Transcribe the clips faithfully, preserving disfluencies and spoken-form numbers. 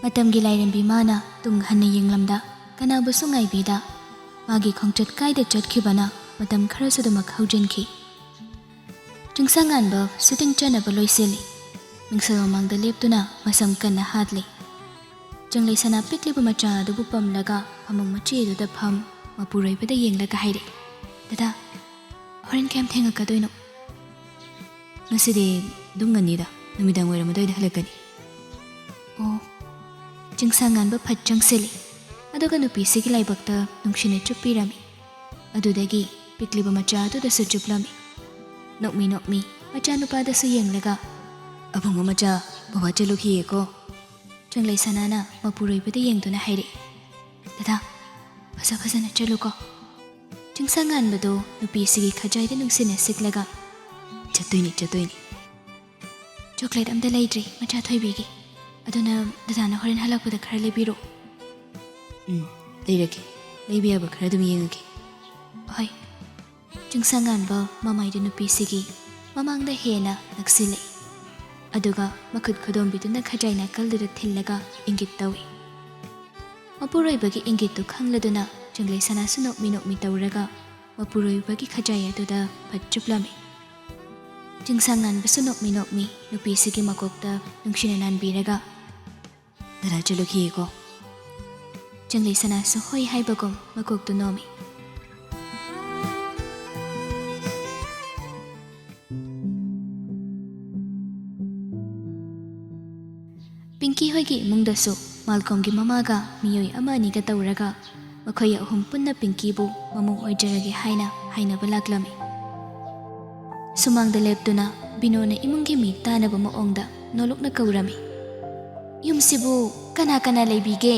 ꯃꯇꯝꯒꯤ ꯂꯥꯏꯔꯦꯝꯕꯤ ꯃꯥꯅ ꯇꯨꯡ ꯍꯟꯅ ꯌꯦꯡꯂꯝꯗ, ꯀꯅꯥꯕꯨꯁꯨ ꯉꯥꯏꯕꯤꯗ, ꯃꯥꯒꯤ ꯈꯣꯡꯆꯠ ꯀꯥꯏꯗ ꯆꯠꯈꯤꯕꯅ ꯃꯇꯝ ꯈꯔꯁꯨ ꯑꯗꯨꯃꯛ ꯍꯧꯖꯤꯟꯈꯤ꯫ ꯆꯤꯡꯁꯥꯡꯉꯥꯟꯕ ꯁꯨꯇꯤꯡ ꯆꯠꯅꯕ ꯂꯣꯏꯁꯤꯜꯂꯤ꯫ ꯃꯤꯡꯁꯦꯜ ꯃꯃꯥꯡꯗ ꯂꯦꯞꯇꯨꯅ ꯃꯁꯝ ꯀꯟꯅ ꯍꯥꯠꯂꯤ꯫ ꯆꯪꯂꯩ ꯁꯅꯥ ꯄꯤꯛꯂꯤꯕ ꯃꯆꯥ ꯑꯗꯨꯕꯨ ꯄꯝꯂꯒ ꯐꯃꯨꯡ ꯃꯆꯦ ꯑꯗꯨꯗ ꯐꯝ ꯃꯄꯨꯔꯣꯏꯕꯗ ꯌꯦꯡꯂꯒ ꯍꯥꯏꯔꯛꯏ, "ꯗꯗꯥ, ꯍꯣꯔꯦꯟ ꯀꯌꯥꯝ ꯊꯦꯡꯉꯛꯀꯗꯣꯏꯅꯣ?" "ꯉꯁꯤꯗꯤ ꯑꯗꯨꯝ ꯉꯟꯅꯤꯗ, ꯅꯨꯃꯤꯗꯥꯡ ꯋꯥꯏꯔꯝ ꯑꯗꯨꯋꯥꯏꯗ ꯍꯜꯂꯛꯀꯅꯤ꯫" "ꯑꯣ꯫" ꯆꯤꯡꯁꯥꯡꯉꯥꯟꯕ ꯐꯠ ꯆꯪꯁꯤꯜꯂꯤ, ꯑꯗꯨꯒ ꯅꯨꯄꯤꯁꯤꯒꯤ ꯂꯥꯏꯕꯛꯇ ꯅꯨꯡꯁꯤꯅ ꯆꯨꯞꯄꯤꯔꯝꯃꯤ꯫ ꯑꯗꯨꯗꯒꯤ ꯄꯤꯛꯂꯤꯕ ꯃꯆꯥ ꯑꯗꯨꯗꯁꯨ ꯆꯨꯞꯂꯝꯃꯤ꯫ ꯅꯣꯛꯃꯤ ꯅꯣꯛꯃꯤ ꯃꯆꯥꯅꯨꯄꯥꯗꯁꯨ ꯌꯦꯡꯂꯒ, "ꯑꯕꯨꯡꯉꯣ ꯃꯆꯥ, ꯕꯕꯥ ꯆꯠꯂꯨꯈꯤꯒꯦꯀꯣ꯫" ꯆꯪꯂꯩ ꯁꯅꯥꯅ ꯃꯄꯨꯔꯣꯏꯕꯗ ꯌꯦꯡꯗꯨꯅ ꯍꯥꯏꯔꯛꯏ, "ꯗꯗꯥ, ꯐꯖ ꯐꯖꯅ ꯆꯠꯂꯨꯀꯣ꯫" ꯆꯤꯡꯁꯥꯡꯉꯥꯟꯕꯗꯣ ꯅꯨꯄꯤꯁꯤꯒꯤ ꯈꯖꯥꯏꯗ ꯅꯨꯡꯁꯤꯅ ꯁꯤꯛꯂꯒ, "ꯆꯠꯇꯣꯏꯅꯤ, ꯆꯠꯇꯣꯏꯅꯤ꯫" "ꯆꯣꯀ꯭ꯂꯦꯠ ꯑꯝꯇ ꯂꯩꯗ꯭ꯔꯤ ꯃꯆꯥ ꯊꯣꯏꯕꯤꯒꯤ, ꯑꯗꯨꯅ ꯗꯗꯥꯅ ꯍꯣꯔꯦꯟ ꯍꯜꯂꯛꯄꯗ ꯈꯔ ꯂꯩꯕꯤꯔꯣ꯫" "ꯎꯝ, ꯂꯩꯔꯒꯦ꯫ ꯂꯩꯕ ꯌꯥꯕ ꯈꯔ ꯑꯗꯨꯝ ꯌꯦꯡꯉꯒꯦ꯫" "ꯍꯣꯏ꯫" ꯆꯤꯡꯁꯥꯡꯉꯥꯟꯕ ꯃꯃꯥꯏꯗꯨ ꯅꯨꯄꯤꯁꯤꯒꯤ ꯃꯃꯥꯡꯗ ꯍꯦꯟꯅ ꯅꯛꯁꯤꯜꯂꯛꯏ꯫ ꯑꯗꯨꯒ ꯃꯈꯨꯠ ꯈꯨꯗꯣꯝꯕꯤꯗꯨꯅ ꯈꯖꯥꯏ ꯅꯥꯀꯜꯗꯨꯗ ꯊꯤꯜꯂꯒ ꯏꯪꯒꯤꯠ ꯇꯧꯏ꯫ ꯃꯄꯨꯔꯣꯏꯕꯒꯤ ꯏꯪꯒꯤꯠꯇꯨ ꯈꯪꯂꯗꯨꯅ ꯆꯪꯂꯩ ꯁꯅꯥꯁꯨ ꯅꯣꯛꯃꯤ ꯅꯣꯛꯃꯤ ꯇꯧꯔꯒ ꯃꯄꯨꯔꯣꯏꯕꯒꯤ ꯈꯖꯥꯏ ꯑꯗꯨꯗ ꯐꯠ ꯆꯨꯞꯂꯝꯃꯤ꯫ ꯆꯤꯡꯁꯥꯡꯉꯥꯟꯕꯁꯨ ꯅꯣꯛꯃꯤ ꯅꯣꯛꯃꯤ ꯅꯨꯄꯤꯁꯤꯒꯤ ꯃꯀꯣꯛꯇ ꯅꯨꯡꯁꯤꯅ ꯅꯥꯟꯕꯤꯔꯒ, "ꯗꯗꯥ ꯆꯠꯂꯨꯈꯤꯒꯦꯀꯣ꯫" ꯆꯪꯂꯩ ꯁꯅꯥꯁꯨ ꯍꯣꯏ ꯍꯥꯏꯕꯒꯨꯝ ꯃꯀꯣꯛꯇꯨ ꯅꯣꯝꯃꯤ꯫ ꯄꯤꯡꯀꯤ ꯍꯣꯏꯒꯤ ꯏꯃꯨꯡꯗꯁꯨ ꯃꯥꯜꯀꯣꯝꯒꯤ ꯃꯃꯥꯒ ꯃꯤꯑꯣꯏ ꯑꯃ ꯑꯅꯤꯒ ꯇꯧꯔꯒ ꯃꯈꯣꯏ ꯑꯍꯨꯝ ꯄꯨꯟꯅ ꯄꯤꯡꯀꯤꯕꯨ ꯃꯃꯧ ꯑꯣꯏꯖꯔꯒꯦ ꯍꯥꯏꯅ ꯍꯥꯏꯅꯕ ꯂꯥꯛꯂꯝꯃꯤ꯫ ꯁꯨꯃꯥꯡꯗ ꯂꯦꯞꯇꯨꯅ ꯕꯤꯅꯣꯅ ꯏꯃꯨꯡꯒꯤ ꯃꯤ ꯇꯥꯅꯕ ꯃꯑꯣꯡꯗ ꯅꯣꯂꯨꯛꯅ ꯀꯧꯔꯝꯃꯤ, "ꯌꯨꯝꯁꯤꯕꯨ ꯀꯅꯥ ꯀꯅꯥ ꯂꯩꯕꯤꯒꯦ?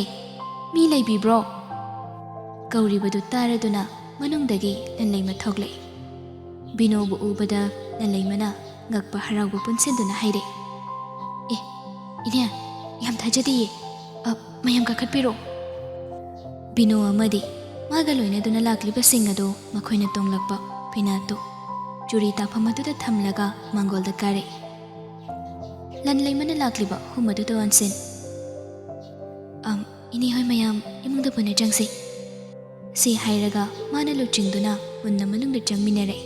ꯃꯤ ꯂꯩꯕꯤꯕ꯭ꯔꯣ?" ꯀꯧꯔꯤꯕꯗꯨ ꯇꯥꯔꯗꯨꯅ ꯃꯅꯨꯡꯗꯒꯤ ꯂꯟꯂꯩꯃ ꯊꯣꯛꯂꯛꯏ꯫ ꯕꯤꯅꯣꯕꯨ ꯎꯕꯗ ꯂꯟꯂꯩꯃꯅ ꯉꯛꯄ ꯍꯔꯥꯎꯕ ꯄꯨꯟꯁꯤꯟꯗꯨꯅ ꯍꯥꯏꯔꯛꯏ, "ꯑꯦ, ꯏꯅꯦ, ꯌꯥꯝ ꯊꯥꯖꯗꯤꯌꯦ꯫ ꯑ, ꯃꯌꯥꯝ ꯀꯥꯈꯠꯄꯤꯔꯣ꯫" ꯕꯤꯅꯣ ꯑꯃꯗꯤ ꯃꯥꯒ ꯂꯣꯏꯅꯗꯨꯅ ꯂꯥꯛꯂꯤꯕꯁꯤꯡ ꯑꯗꯨ ꯃꯈꯣꯏꯅ ꯇꯣꯡꯂꯛꯄ ꯐꯤꯅꯥꯠꯇꯨ ꯆꯨꯔꯤ ꯇꯥꯐꯝ ꯑꯗꯨꯗ ꯊꯝꯂꯒ ꯃꯥꯡꯒꯣꯜꯗ ꯀꯥꯔꯛꯏ꯫ ꯂꯟꯂꯩꯃꯅ ꯂꯥꯛꯂꯤꯕ ꯑꯍꯨꯝ ꯑꯗꯨꯗ ꯑꯣꯟꯁꯤꯟ꯫ "ꯑꯝ, ꯏꯅꯦ ꯍꯣꯏ ꯃꯌꯥꯝ ꯏꯃꯨꯡꯗ ꯄꯨꯟꯅ ꯆꯪꯁꯤ꯫" ꯁꯤ ꯍꯥꯏꯔꯒ ꯃꯥꯅ ꯂꯨꯆꯤꯡꯗꯨꯅ ꯄꯨꯟꯅ ꯃꯅꯨꯡꯗ ꯆꯪꯃꯤꯟꯅꯔꯛꯏ꯫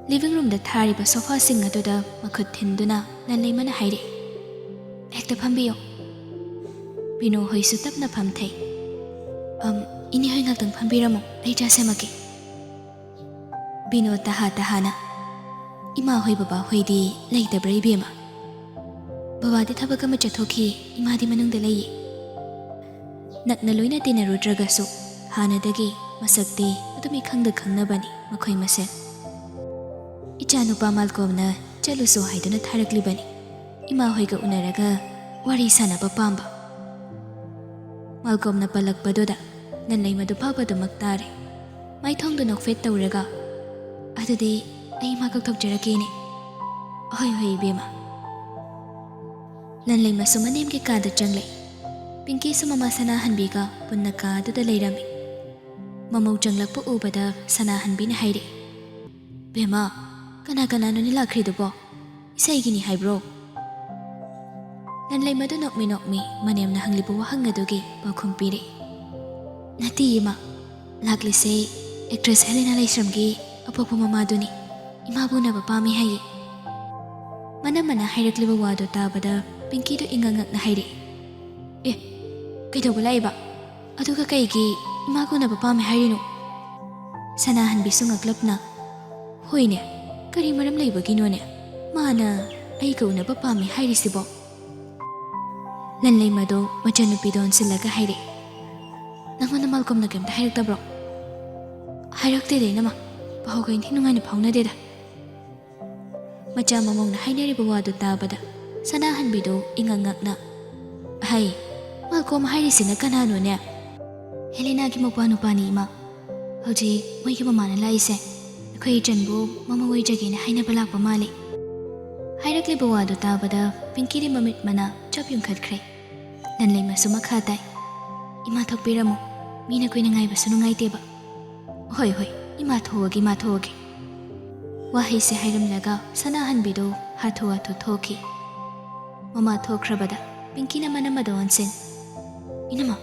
ꯂꯤꯚꯤꯡ ꯔꯨꯝꯗ ꯊꯥꯔꯤꯕ ꯁꯣꯐꯥꯁꯤꯡ ꯑꯗꯨꯗ ꯃꯈꯨꯠ ꯊꯤꯟꯗꯨꯅ ꯂꯟꯂꯩꯃꯅ ꯍꯥꯏꯔꯛꯏ, "ꯍꯦꯛꯇ ꯐꯝꯕꯤꯌꯨ꯫" ꯕꯤꯅꯣ ꯍꯣꯏꯁꯨ ꯇꯞꯅ ꯐꯝꯊꯩ꯫ "ꯑꯝ, ꯏꯅꯦ ꯍꯣꯏ ꯉꯥꯛꯇꯪ ꯐꯝꯕꯤꯔꯝꯃꯣ, ꯑꯩ ꯆꯥ ꯁꯦꯝꯃꯛꯀꯦ꯫" ꯕꯤꯅꯣ ꯇꯍꯥ ꯇꯍꯥꯅ, "ꯏꯃꯥ ꯍꯣꯏ ꯕꯕꯥ ꯍꯣꯏꯗꯤ ꯂꯩꯇꯕ꯭ꯔꯥ ꯏꯕꯦꯝꯃ?" "ꯕꯕꯥꯗꯤ ꯊꯕꯛ ꯑꯃ ꯆꯠꯊꯣꯛꯈꯤ, ꯏꯃꯥꯗꯤ ꯃꯅꯨꯡꯗ ꯂꯩꯌꯦ꯫" ꯅꯛꯅ ꯂꯣꯏꯅ ꯇꯤꯟꯅꯔꯨꯗ꯭ꯔꯒꯁꯨ ꯍꯥꯟꯅꯗꯒꯤ ꯃꯁꯛꯇꯤ ꯑꯗꯨꯝ ꯏꯈꯪꯗ ꯈꯪꯅꯕꯅꯤ ꯃꯈꯣꯏ ꯃꯁꯦꯜ꯫ "ꯏꯆꯥꯅꯨꯄꯥ ꯃꯥꯜꯀꯣꯝꯅ ꯆꯠꯂꯨꯁꯨ ꯍꯥꯏꯗꯨꯅ ꯊꯥꯔꯛꯂꯤꯕꯅꯤ, ꯏꯃꯥ ꯍꯣꯏꯒ ꯎꯅꯔꯒ ꯋꯥꯔꯤ ꯁꯥꯟꯅꯕ ꯄꯥꯝꯕ꯫" ꯃꯥꯜꯀꯣꯝꯅ ꯄꯜꯂꯛꯄꯗꯨꯗ ꯂꯟꯂꯩꯃꯗꯨ ꯐꯥꯕꯗꯨꯃꯛ ꯇꯥꯔꯦ꯫ ꯃꯥꯏꯊꯣꯡꯗꯨ ꯅꯣꯛꯐꯦꯠ ꯇꯧꯔꯒ, "ꯑꯗꯨꯗꯤ ꯑꯩ ꯏꯃꯥ ꯀꯧꯊꯣꯛꯆꯔꯛꯀꯦꯅꯦ꯫" "ꯍꯣꯏ ꯍꯣꯏ ꯏꯕꯦꯝꯃ꯫" ꯂꯟꯂꯩꯃꯁꯨ ꯃꯅꯦꯝꯒꯤ ꯀꯥꯗ ꯆꯪꯂꯛꯏ꯫ ꯄꯤꯡꯀꯤꯁꯨ ꯃꯃꯥ ꯁꯅꯥꯍꯟꯕꯤꯒ ꯄꯨꯟꯅ ꯀꯥ ꯑꯗꯨꯗ ꯂꯩꯔꯝꯃꯤ꯫ ꯃꯃꯧ ꯆꯪꯂꯛꯄ ꯎꯕꯗ ꯁꯅꯥꯍꯟꯕꯤꯅ ꯍꯥꯏꯔꯛꯏ, "ꯕꯦꯝꯃ, ꯀꯅꯥ ꯀꯅꯥꯅꯣꯅꯦ ꯂꯥꯛꯈ꯭ꯔꯤꯗꯨꯕꯣ? ꯏꯁꯩꯒꯤꯅꯤ ꯍꯥꯏꯕ꯭ꯔꯣ?" ꯂꯟꯂꯩꯃꯗꯨ ꯅꯣꯛꯃꯤ ꯅꯣꯛꯃꯤ ꯃꯅꯦꯝꯅ ꯍꯪꯂꯤꯕ ꯋꯥꯍꯪ ꯑꯗꯨꯒꯤ ꯄꯥꯎꯈꯨꯝ ꯄꯤꯔꯛꯏ꯫ "ꯅꯠꯇꯦ ꯏꯃꯥ, ꯂꯥꯛꯂꯤꯁꯦ ꯑꯦꯛꯇ꯭ꯔꯦꯁ ꯍꯦꯂꯦꯅꯥ ꯂꯩꯁ꯭ꯔꯝꯒꯤ ꯑꯄꯣꯛꯄ ꯃꯃꯥꯗꯨꯅꯤ, ꯏꯃꯥꯕꯨ ꯎꯅꯕ ꯄꯥꯝꯃꯤ ꯍꯥꯏꯌꯦ꯫" ꯃꯅꯝꯃꯅ ꯍꯥꯏꯔꯛꯂꯤꯕ ꯋꯥꯗꯨ ꯇꯥꯕꯗ ꯄꯤꯡꯀꯤꯗꯨ ꯏꯉꯛ ꯉꯛꯅ ꯍꯥꯏꯔꯛꯏ, "ꯑꯦ, ꯀꯩꯗꯧꯕ ꯂꯥꯛꯏꯕ? ꯑꯗꯨꯒ ꯀꯩꯒꯤ ꯏꯃꯥꯒ ꯎꯅꯕ ꯄꯥꯝꯃꯤ ꯍꯥꯏꯔꯤꯅꯣ?" ꯁꯅꯥꯍꯟꯕꯤꯁꯨ ꯉꯛꯂꯞꯅ, "ꯍꯣꯏꯅꯦ, ꯀꯔꯤ ꯃꯔꯝ ꯂꯩꯕꯒꯤꯅꯣꯅꯦ ꯃꯥꯅ ꯑꯩꯒ ꯎꯅꯕ ꯄꯥꯝꯃꯤ ꯍꯥꯏꯔꯤꯁꯤꯕꯣ?" ꯂꯟꯂꯩꯃꯗꯣ ꯃꯆꯟꯅꯨꯄꯤꯗ ꯑꯣꯟꯁꯤꯜꯂꯒ ꯍꯥꯏꯔꯛꯏ, "ꯅꯪꯉꯣꯟꯗ ꯃꯥꯜꯀꯣꯝꯅ ꯀꯩꯝꯇ ꯍꯥꯏꯔꯛꯇꯕ꯭ꯔꯣ?" "ꯍꯥꯏꯔꯛꯇꯦꯗ ꯏꯅꯝꯃ, ꯄꯥꯎꯒ ꯏꯟꯊꯤ ꯅꯨꯡꯉꯥꯏꯅ ꯐꯥꯎꯅꯗꯦꯗ꯫" ꯃꯆꯥ ꯃꯃꯧꯅ ꯍꯥꯏꯅꯔꯤꯕ ꯋꯥꯗꯨ ꯇꯥꯕꯗ ꯁꯅꯥꯍꯟꯕꯤꯗꯨ ꯏꯉꯛ ꯉꯛꯅ, "ꯍꯩ, ꯃꯥꯜꯀꯣꯝ ꯍꯥꯏꯔꯤꯁꯤꯅ ꯀꯅꯥꯅꯣꯅꯦ?" "ꯍꯦꯂꯦꯅꯥꯒꯤ ꯃꯧꯄ꯭ꯋꯥ ꯅꯨꯄꯥꯅꯤ ꯏꯃꯥ꯫ ꯍꯧꯖꯤꯛ ꯃꯣꯏꯒꯤ ꯃꯃꯥꯅ ꯂꯥꯛꯏꯁꯦ ꯑꯩꯈꯣꯏ ꯏꯆꯟꯕꯨ ꯃꯃꯧ ꯑꯣꯏꯖꯒꯦꯅ ꯍꯥꯏꯅꯕ ꯂꯥꯛꯄ ꯃꯥꯜꯂꯤ꯫" ꯍꯥꯏꯔꯛꯂꯤꯕ ꯋꯥꯗꯨ ꯇꯥꯕꯗ ꯄꯤꯡꯀꯤꯗꯤ ꯃꯃꯤꯠ ꯃꯅꯥ ꯆꯞ ꯌꯨꯡꯈꯠꯈ꯭ꯔꯦ꯫ ꯂꯟꯂꯩꯃꯁꯨ ꯃꯈꯥ ꯇꯥꯏ, "ꯏꯃꯥ ꯊꯣꯛꯄꯤꯔꯝꯃꯨ, ꯃꯤꯅ ꯀꯨꯏꯅ ꯉꯥꯏꯕꯁꯨ ꯅꯨꯡꯉꯥꯏꯇꯦꯕ꯫" "ꯍꯣꯏ ꯍꯣꯏ, ꯏꯃꯥ ꯊꯣꯛꯑꯒꯦ, ꯏꯃꯥ ꯊꯣꯛꯑꯒꯦ꯫" ꯋꯥꯍꯩꯁꯦ ꯍꯥꯏꯔꯝꯂꯒ ꯁꯅꯥꯍꯟꯕꯤꯗꯨ ꯍꯥꯊꯨ ꯍꯥꯊꯨ ꯊꯣꯛꯈꯤ꯫ ꯃꯃꯥ ꯊꯣꯛꯈ꯭ꯔꯕꯗ ꯄꯤꯡꯀꯤꯅ ꯃꯅꯝ ꯑꯗꯨ ꯑꯣꯟꯁꯤꯟ, "ꯏꯅꯝꯃ,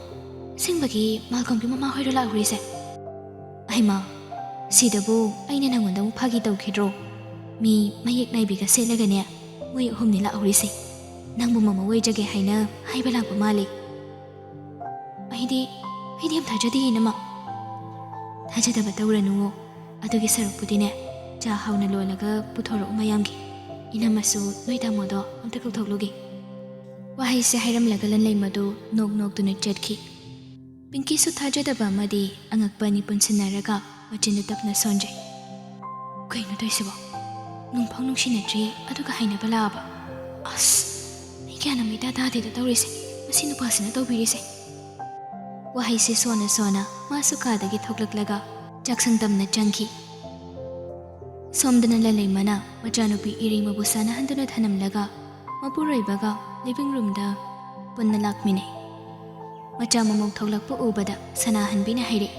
ꯑꯁꯦꯡꯕꯒꯤ ꯃꯥꯜꯀꯣꯝꯒꯤ ꯃꯃꯥ ꯍꯣꯏꯔꯣ ꯂꯥꯛꯍꯧꯔꯤꯁꯦ? ꯑꯩꯃ, ꯁꯤꯗꯕꯨ ꯑꯩꯅ ꯅꯪꯉꯣꯟꯗ ꯑꯃꯨꯛ ꯐꯥꯒꯤ ꯇꯧꯈꯤꯗ꯭ꯔꯣ? ꯃꯤ ꯃꯌꯦꯛ ꯅꯥꯏꯕꯤꯒ ꯁꯦꯠꯂꯒꯅꯦ, ꯃꯣꯏ ꯑꯍꯨꯝꯅꯤ ꯂꯥꯛꯍꯧꯔꯤꯁꯦ꯫ ꯅꯪꯕꯨ ꯃꯃꯥ ꯑꯣꯏꯖꯒꯦ ꯍꯥꯏꯅ ꯍꯥꯏꯕ ꯂꯥꯛꯄ ꯃꯥꯜꯂꯤ꯫ ꯑꯩꯗꯤ, ꯑꯩꯗꯤ ꯌꯥꯝ ꯊꯥꯖꯗꯦ, ꯏꯅꯝꯃ꯫" "ꯊꯥꯖꯗꯕ ꯇꯧꯔꯅꯨ꯫ ꯑꯗꯨꯒꯤ ꯁꯔꯨꯛꯄꯨꯗꯤꯅꯦ, ꯆꯥ ꯍꯥꯎꯅ ꯂꯣꯜꯂꯒ ꯄꯨꯊꯣꯔꯛꯎ ꯃꯌꯥꯝꯒꯤ꯫ ꯏꯅꯝꯃꯁꯨ ꯅꯣꯏ ꯇꯥꯃꯣꯗꯣ ꯑꯝꯇ ꯀꯧꯊꯣꯛꯂꯨꯒꯦ꯫" ꯋꯥꯍꯩꯁꯦ ꯍꯥꯏꯔꯝꯂꯒ ꯂꯟꯂꯩꯃꯗꯨ ꯅꯣꯛ ꯅꯣꯛꯇꯨꯅ ꯆꯠꯈꯤ꯫ ꯄꯤꯡꯀꯤꯁꯨ ꯊꯥꯖꯗꯕ ꯑꯃꯗꯤ ꯑꯉꯛꯄ ꯑꯅꯤ ꯄꯨꯟꯁꯤꯟꯅꯔꯒ ꯃꯆꯤꯟꯗꯨ ꯇꯞꯅ ꯁꯣꯟꯖꯩ꯫ "ꯀꯩꯅꯣ ꯇꯧꯔꯤꯁꯤꯕꯣ? ꯅꯨꯡꯐꯥꯎ ꯅꯨꯡꯁꯤꯅꯗ꯭ꯔꯤ, ꯑꯗꯨꯒ ꯍꯥꯏꯅꯕ ꯂꯥꯛꯑꯕ? ꯑꯁ, ꯑꯩ ꯒ꯭ꯌꯥꯟ ꯑꯃ ꯏꯇꯥ ꯇꯥꯗꯦꯗ ꯇꯧꯔꯤꯁꯦ, ꯃꯁꯤ ꯅꯨꯄꯥꯁꯤꯅ ꯇꯧꯕꯤꯔꯤꯁꯦ꯫" ꯋꯥꯍꯩꯁꯦ ꯁꯣꯟꯅ ꯁꯣꯟꯅ ꯃꯥꯁꯨ ꯀꯥꯗꯒꯤ ꯊꯣꯛꯂꯛꯂꯒ ꯆꯥꯛꯁꯪ ꯇꯝꯅ ꯆꯪꯈꯤ꯫ ꯁꯣꯝꯗꯅ ꯂꯟꯂꯩꯃꯅ ꯃꯆꯥꯅꯨꯄꯤ ꯏꯔꯦꯡꯕꯕꯨ ꯁꯥꯟꯅꯍꯟꯗꯨꯅ ꯊꯅꯝꯂꯒ ꯃꯄꯨꯔꯣꯏꯕꯒ ꯂꯤꯚꯤꯡ ꯔꯨꯝꯗ ꯄꯨꯟꯅ ꯂꯥꯛꯃꯤꯟꯅꯩ꯫ ꯃꯆꯥ ꯃꯃꯧ ꯊꯣꯛꯂꯛꯄ ꯎꯕꯗ ꯁꯅꯥꯍꯟꯕꯤꯅ ꯍꯥꯏꯔꯛꯏ,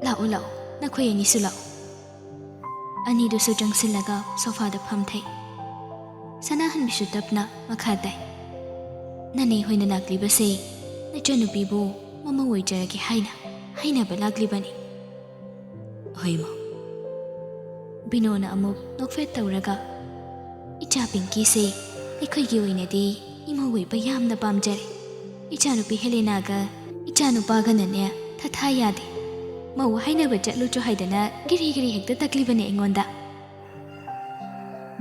"ꯂꯥꯛꯑꯣ, ꯂꯥꯛꯑꯣ, ꯅꯈꯣꯏ ꯑꯅꯤꯁꯨ ꯂꯥꯛꯑꯣ꯫" ꯑꯅꯤꯗꯨꯁꯨ ꯆꯪꯁꯤꯜꯂꯒ ꯁꯣꯐꯥꯗ ꯐꯝꯊꯩ꯫ ꯁꯅꯥꯍꯟꯕꯤꯁꯨ ꯇꯞꯅ ꯃꯈꯥ ꯇꯥꯏ, "ꯅꯅꯦ ꯍꯣꯏꯅ ꯂꯥꯛꯂꯤꯕꯁꯦ ꯅꯆꯟꯅꯨꯄꯤꯕꯨ ꯃꯃꯧ ꯑꯣꯏꯖꯔꯒꯦ ꯍꯥꯏꯅ ꯍꯥꯏꯅꯕ ꯂꯥꯛꯂꯤꯕꯅꯤ꯫" "ꯍꯣꯏ, ꯏꯃꯥ꯫" ꯕꯤꯅꯣꯅ ꯑꯃꯨꯛ ꯅꯣꯛꯐꯦꯠ ꯇꯧꯔꯒ, "ꯏꯆꯥ ꯄꯤꯡꯀꯤꯁꯦ ꯑꯩꯈꯣꯏꯒꯤ ꯑꯣꯏꯅꯗꯤ ꯏꯃꯧ ꯑꯣꯏꯕ ꯌꯥꯝꯅ ꯄꯥꯝꯖꯔꯦ꯫ ꯏꯆꯥꯅꯨꯄꯤ ꯍꯦꯂꯦꯅꯥꯒ ꯏꯆꯥꯅꯨꯄꯥꯒꯅꯅꯦ ꯊꯥꯊꯥ ꯌꯥꯗꯦ꯫ ꯃꯧ ꯍꯥꯏꯅꯕ ꯆꯠꯂꯨꯆꯣ ꯍꯥꯏꯗꯅ ꯒꯤꯔꯤ ꯒꯤꯔꯤ ꯍꯦꯛꯇ ꯇꯛꯂꯤꯕꯅꯦ ꯑꯩꯉꯣꯟꯗ꯫"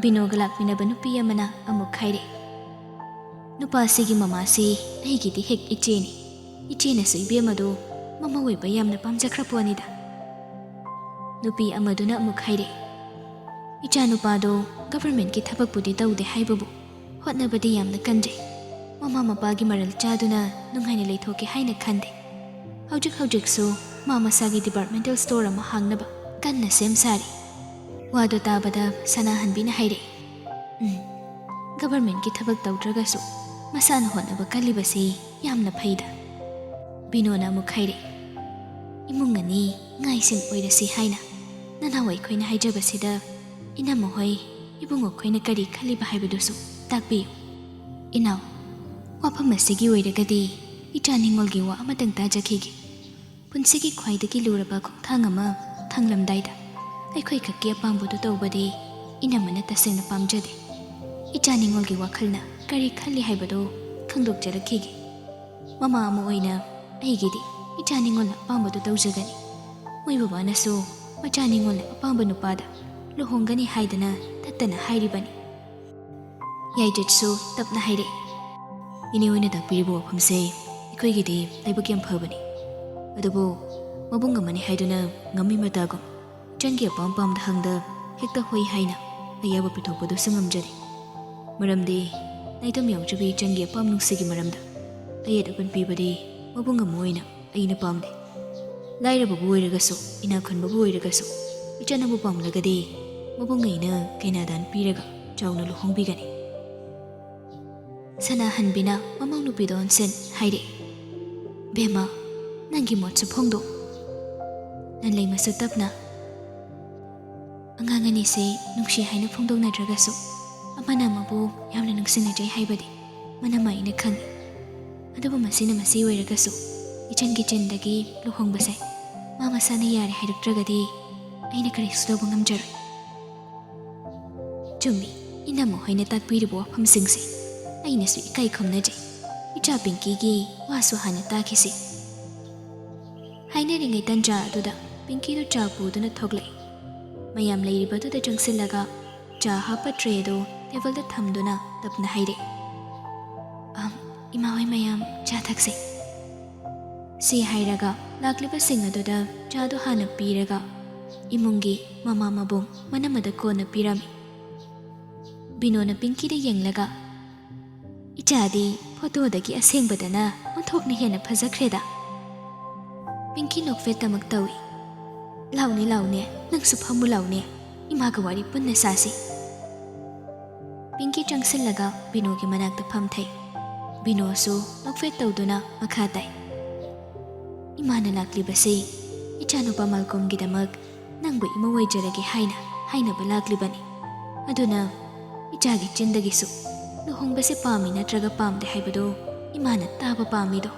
ꯕꯤꯅꯣꯒ ꯂꯥꯛꯃꯤꯟꯅꯕ ꯅꯨꯄꯤ ꯑꯃꯅ ꯑꯃꯨꯛ ꯍꯥꯏꯔꯛꯏ, "ꯅꯨꯄꯥꯁꯤꯒꯤ ꯃꯃꯥꯁꯤ ꯑꯩꯒꯤꯗꯤ ꯍꯦꯛ ꯏꯆꯦꯅꯤ꯫ ꯏꯆꯦꯅꯁꯨ ꯏꯕꯦꯝꯃꯗꯨ ꯃꯃꯧ ꯑꯣꯏꯕ ꯌꯥꯝꯅ ꯄꯥꯝꯖꯈ꯭ꯔ ꯄꯣꯠꯅꯤꯗ꯫" ꯅꯨꯄꯤ ꯑꯃꯗꯨꯅ ꯑꯃꯨꯛ ꯍꯥꯏꯔꯛꯏ, "ꯏꯆꯥꯅꯨꯄꯥꯗꯣ ꯒꯚꯔꯟꯃꯦꯟꯠꯀꯤ ꯊꯕꯛꯄꯨꯗꯤ ꯇꯧꯗꯦ ꯍꯥꯏꯕꯕꯨ ꯍꯣꯠꯅꯕꯗꯤ ꯌꯥꯝꯅ ꯀꯟꯖꯩ꯫ ꯃꯃꯥ ꯃꯄꯥꯒꯤ ꯃꯔꯜ ꯆꯥꯗꯨꯅ ꯅꯨꯡꯉꯥꯏꯅ ꯂꯩꯊꯣꯛꯀꯦ ꯍꯥꯏꯅ ꯈꯟꯗꯦ꯫ ꯍꯧꯖꯤꯛ ꯍꯧꯖꯤꯛꯁꯨ ꯃꯥ ꯃꯁꯥꯒꯤ ꯗꯤꯄꯥꯔꯠꯃꯦꯟꯇꯦꯜ ꯁ꯭ꯇꯣꯔ ꯑꯃ ꯍꯥꯡꯅꯕ ꯀꯟꯅ ꯁꯦꯝ ꯁꯥꯔꯤ꯫" ꯋꯥꯗꯨ ꯇꯥꯕꯗ ꯁꯅꯥꯍꯟꯕꯤꯅ ꯍꯥꯏꯔꯛꯏ, "ꯎꯝ, ꯒꯚꯔꯟꯃꯦꯟꯠꯀꯤ ꯊꯕꯛ ꯇꯧꯗ꯭ꯔꯒꯁꯨ ꯃꯁꯥꯅ ꯍꯣꯠꯅꯕ ꯀꯜꯂꯤꯕꯁꯤ ꯌꯥꯝꯅ ꯐꯩꯗ꯫" ꯕꯤꯅꯣꯅ ꯑꯃꯨꯛ ꯍꯥꯏꯔꯛꯏ, "ꯏꯃꯨꯡ ꯑꯅꯤ ꯉꯥꯏꯁꯤꯡ ꯑꯣꯏꯔꯁꯤ ꯍꯥꯏꯅ ꯅꯅꯥꯎ ꯑꯩꯈꯣꯏꯅ ꯍꯥꯏꯖꯕꯁꯤꯗ ꯏꯅꯝꯃ ꯍꯣꯏ, ꯏꯕꯨꯡꯉꯣ ꯈꯣꯏꯅ ꯀꯔꯤ ꯈꯜꯂꯤꯕ ꯍꯥꯏꯕꯗꯨꯁꯨ ꯇꯥꯛꯄꯤꯌꯨ꯫" "ꯏꯅꯥꯎ, ꯋꯥꯐꯝ ꯑꯁꯤꯒꯤ ꯑꯣꯏꯔꯒꯗꯤ ꯏꯆꯥ ꯅꯤꯉꯣꯜꯒꯤ ꯋꯥ ꯑꯃꯇꯪ ꯇꯥꯖꯈꯤꯒꯦ꯫ ꯄꯨꯟꯁꯤꯒꯤ ꯈ꯭ꯋꯥꯏꯗꯒꯤ ꯂꯨꯔꯕ ꯈꯣꯡꯊꯥꯡ ꯑꯃ ꯊꯥꯡꯂꯝꯗꯥꯏꯗ ꯑꯩꯈꯣꯏ ꯈꯛꯀꯤ ꯑꯄꯥꯝꯕꯗꯨ ꯇꯧꯕꯗꯤ ꯏꯅꯝꯃꯅ ꯇꯁꯦꯡꯅ ꯄꯥꯝꯖꯗꯦ꯫ ꯏꯆꯥ ꯅꯤꯉꯣꯜꯒꯤ ꯋꯥꯈꯜꯅ ꯀꯔꯤ ꯈꯜꯂꯤ ꯍꯥꯏꯕꯗꯨ ꯈꯪꯗꯣꯛꯆꯔꯛꯈꯤꯒꯦ꯫ ꯃꯃꯥ ꯑꯃ ꯑꯣꯏꯅ ꯑꯩꯒꯤꯗꯤ ꯏꯆꯥ ꯅꯤꯉꯣꯜꯅ ꯑꯄꯥꯝꯕꯗꯨ ꯇꯧꯖꯒꯅꯤ꯫ ꯃꯣꯏ ꯕꯕꯥꯅꯁꯨ ꯃꯆꯥ ꯅꯤꯉꯣꯜꯅ ꯑꯄꯥꯝꯕ ꯅꯨꯄꯥꯗ ꯂꯨꯍꯣꯡꯒꯅꯤ ꯍꯥꯏꯗꯅ ꯇꯠꯇꯅ ꯍꯥꯏꯔꯤꯕꯅꯤ꯫ ꯌꯥꯏꯗꯠꯁꯨ ꯇꯞꯅ ꯍꯥꯏꯔꯛꯏ꯫ ꯏꯅꯦ ꯍꯣꯏꯅ ꯇꯥꯛꯄꯤꯔꯤꯕ ꯋꯥꯐꯝꯁꯦ ꯑꯩꯈꯣꯏꯒꯤꯗꯤ ꯂꯥꯏꯕꯛ ꯌꯥꯝ ꯐꯕꯅꯤ꯫ ꯑꯗꯨꯕꯨ ꯃꯕꯨꯡ ꯑꯃꯅꯤ ꯍꯥꯏꯗꯨꯅ ꯉꯝꯃꯤ ꯃꯇꯥꯒꯨꯝ ꯏꯆꯟꯒꯤ ꯑꯄꯥꯝ ꯄꯥꯝꯗ ꯍꯪꯗ ꯍꯦꯛꯇ ꯍꯣꯏ ꯍꯥꯏꯅ ꯑꯌꯥꯕ ꯄꯤꯊꯣꯛꯄꯗꯨꯁꯨ ꯉꯝꯖꯗꯦ꯫ ꯃꯔꯝꯗꯤ ꯅꯥꯏꯇꯣꯝ ꯌꯥꯎꯖꯕꯤ ꯏꯆꯟꯒꯤ ꯑꯄꯥꯝ ꯅꯨꯡꯁꯤꯒꯤ ꯃꯔꯝꯗ ꯑꯌꯦꯠ ꯑꯄꯟ ꯄꯤꯕꯗꯤ ꯃꯕꯨꯡ ꯑꯃ ꯑꯣꯏꯅ ꯑꯩꯅ ꯄꯥꯝꯗꯦ꯫ ꯂꯥꯏꯔꯕꯕꯨ ꯑꯣꯏꯔꯒꯁꯨ, ꯏꯅꯥꯛ ꯈꯨꯟꯕꯕꯨ ꯑꯣꯏꯔꯒꯁꯨ, ꯏꯆꯟ ꯑꯃꯕꯨ ꯄꯥꯝꯂꯒꯗꯤ ꯃꯕꯨꯡ ꯑꯩꯅ ꯀꯩꯅꯥꯗꯥꯟ ꯄꯤꯔꯒ ꯆꯥꯎꯅ ꯂꯨꯍꯣꯡꯕꯤꯒꯅꯤ꯫ ꯁꯅꯥꯍꯟꯕꯤꯅ ꯃꯃꯧ ꯅꯨꯄꯤꯗ ꯑꯣꯟꯁꯤꯟ ꯍꯥꯏꯔꯛꯏ, "ꯕꯦꯝꯃ, ꯅꯪꯒꯤ ꯃꯣꯠꯁꯨ ꯐꯣꯡꯗꯣꯛ꯫" ꯂꯟꯂꯩꯃꯁꯨ ꯇꯞꯅ, "ꯑꯉꯥꯡ ꯑꯅꯤꯁꯦ ꯅꯨꯡꯁꯤ ꯍꯥꯏꯅ ꯐꯣꯡꯗꯣꯛꯅꯗ꯭ꯔꯒꯁꯨ, ꯑꯃꯅ ꯑꯃꯕꯨ ꯌꯥꯝꯅ ꯅꯨꯡꯁꯤꯅꯖꯩ ꯍꯥꯏꯕꯗꯤ ꯃꯅꯝꯃ ꯑꯩꯅ ꯈꯪꯏ꯫ ꯑꯗꯨꯕꯨ ꯃꯁꯤꯅ ꯃꯁꯤ ꯑꯣꯏꯔꯒꯁꯨ, ꯏꯆꯟꯒꯤ ꯆꯤꯟꯗꯒꯤ ꯂꯨꯍꯣꯡꯕꯁꯦ ꯃꯥ ꯃꯁꯥꯅ ꯌꯥꯔꯦ ꯍꯥꯏꯔꯛꯇ꯭ꯔꯒꯗꯤ ꯑꯩꯅ ꯀꯔꯤꯁꯨ ꯇꯧꯕ ꯉꯝꯖꯔꯣꯏ꯫" ꯆꯨꯝꯃꯤ, ꯏꯅꯝꯃ ꯍꯣꯏꯅ ꯇꯥꯛꯄꯤꯔꯤꯕ ꯋꯥꯐꯝꯁꯤꯡꯁꯦ ꯑꯩꯅꯁꯨ ꯏꯀꯥꯏ ꯈꯨꯝꯅꯖꯩ꯫ ꯏꯆꯥ ꯄꯤꯡꯀꯤꯒꯤ ꯋꯥꯁꯨ ꯍꯥꯟꯅ ꯇꯥꯈꯤꯁꯤ꯫ ꯍꯥꯏꯅꯔꯤꯉꯩ ꯇꯟꯖꯥ ꯑꯗꯨꯗ ꯄꯤꯡꯀꯤꯗꯨ ꯆꯥ ꯄꯨꯗꯨꯅ ꯊꯣꯛꯂꯛꯏ꯫ ꯃꯌꯥꯝ ꯂꯩꯔꯤꯕꯗꯨꯗ ꯆꯪꯁꯤꯜꯂꯒ ꯆꯥ ꯍꯥꯞꯄ ꯇ꯭ꯔꯦꯗꯨ ꯇꯦꯕꯜꯗ ꯊꯝꯗꯨꯅ ꯇꯞꯅ ꯍꯥꯏꯔꯛꯏ, "ꯑꯝ, ꯏꯃꯥ ꯍꯣꯏ ꯃꯌꯥꯝ ꯆꯥ ꯊꯛꯁꯤ꯫" ꯁꯤ ꯍꯥꯏꯔꯒ ꯂꯥꯛꯂꯤꯕꯁꯤꯡ ꯑꯗꯨꯗ ꯆꯥꯗꯨ ꯍꯥꯟꯅ ꯄꯤꯔꯒ ꯏꯃꯨꯡꯒꯤ ꯃꯃꯥ ꯃꯕꯨꯡ ꯃꯅꯝꯃꯗ ꯀꯣꯟꯅ ꯄꯤꯔꯝꯃꯤ꯫ ꯕꯤꯅꯣꯅ ꯄꯤꯡꯀꯤꯗ ꯌꯦꯡꯂꯒ, "ꯏꯆꯥꯗꯤ ꯐꯣꯇꯣꯗꯒꯤ ꯑꯁꯦꯡꯕꯗꯅ ꯑꯣꯟꯊꯣꯛꯅ ꯍꯦꯟꯅ ꯐꯖꯈ꯭ꯔꯦꯗ꯫" ꯄꯤꯡꯀꯤ ꯅꯣꯛꯐꯦꯠꯇꯃꯛ ꯇꯧꯏ꯫ "ꯂꯥꯎꯅꯦ, ꯂꯥꯎꯅꯦ, ꯅꯪꯁꯨ ꯐꯝꯃꯨ ꯂꯥꯎꯅꯦ, ꯏꯃꯥꯒ ꯋꯥꯔꯤ ꯄꯨꯟꯅ ꯁꯥꯁꯤ꯫" ꯄꯤꯡꯀꯤ ꯆꯪꯁꯤꯜꯂꯒ ꯕꯤꯅꯣꯒꯤ ꯃꯅꯥꯛꯇ ꯐꯝꯊꯩ꯫ ꯕꯤꯅꯣꯁꯨ ꯅꯣꯛꯐꯦꯠ ꯇꯧꯗꯨꯅ ꯃꯈꯥ ꯇꯥꯏ, "ꯏꯃꯥꯅ ꯂꯥꯛꯂꯤꯕꯁꯤ ꯏꯆꯥꯅꯨꯄꯥ ꯃꯥꯜꯀꯣꯝꯒꯤꯗꯃꯛ ꯅꯪꯕꯨ ꯏꯃꯧ ꯑꯣꯏꯖꯔꯒꯦ ꯍꯥꯏꯅ ꯍꯥꯏꯅꯕ ꯂꯥꯛꯂꯤꯕꯅꯤ꯫ ꯑꯗꯨꯅ ꯏꯆꯥꯒꯤ ꯆꯤꯟꯗꯒꯤꯁꯨ ꯂꯨꯍꯣꯡꯕꯁꯦ ꯄꯥꯝꯃꯤ ꯅꯠꯇ꯭ꯔꯒ ꯄꯥꯝꯗꯦ ꯍꯥꯏꯕꯗꯣ ꯏꯃꯥꯅ ꯇꯥꯕ ꯄꯥꯝꯃꯤꯗꯣ꯫